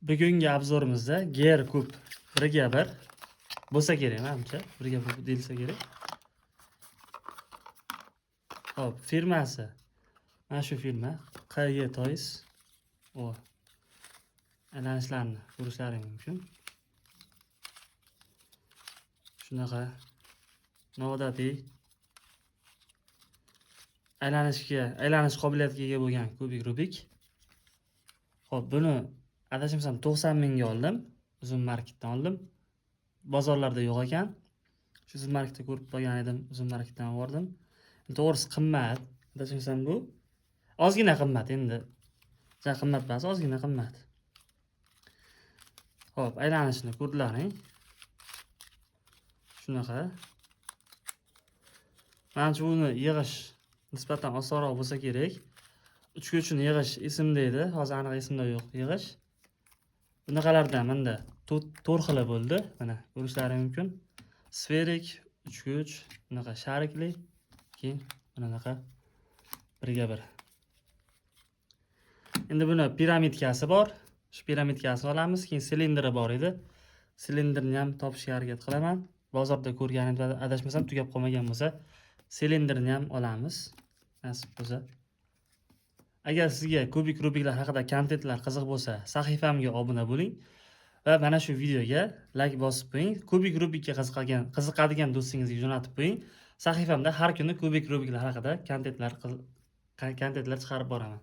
Bugungi обзор imizda GR kub 1:1 bo'lsa kerak, manimcha. 1:1 deyilsa kerak. Xo'p, firmasi. Mana shu firma QY Toys. O. Aylanishlarini ko'rishlaring mumkin. Shunaqa noodatiy aylanish qobiliyatiga ega bo'lgan kubik Rubik. Xo'p, buni adashmasam 90 mingga oldim. Uzum Marketdan oldim. Bozorlarda yo'q ekan. Shu Uzum Marketda ko'rib qolgan edim, Uzum Marketdan bordim. To'g'risi qimmat. Adashmasam bu ozgina qimmat endi. Ja qimmat emas, ozgina qimmat. Xo'p, aylanishini ko'rdilaring. Shunaqa. Manimcha, uni yig'ish nisbatan osonroq bo'lsa kerak. 3 uchini yig'ish esimda edi, hozir aniq esimda yo'q yig'ish. Bunaqalardan menda to'rt xili bo'ldi. Mana, ko'rishlaring mumkin. Сферик, 3 3, bunaqa шарик li, keyin bunaqa 1:1. Endi buni piramidkasi bor. Shu piramidkasini olamiz, keyin silindri bor edi. Silindrni ham topishga harakat qilaman. Bozorda ko'rganimda, adashmasam, tugab qolmagan bo'lsa, silindrni ham olamiz. Nasib bo'lsa. Agar sizga kubik Rubiklar haqida kontentlar qiziq bo'lsa, sahifamga obuna bo'ling va mana shu videoga layk bosib qo'ying. Kubik Rubikka qiziqadigan do'stingizga jo'natib qo'ying. Sahifamda har kuni kubik Rubiklar haqida kontentlar chiqarib boraman.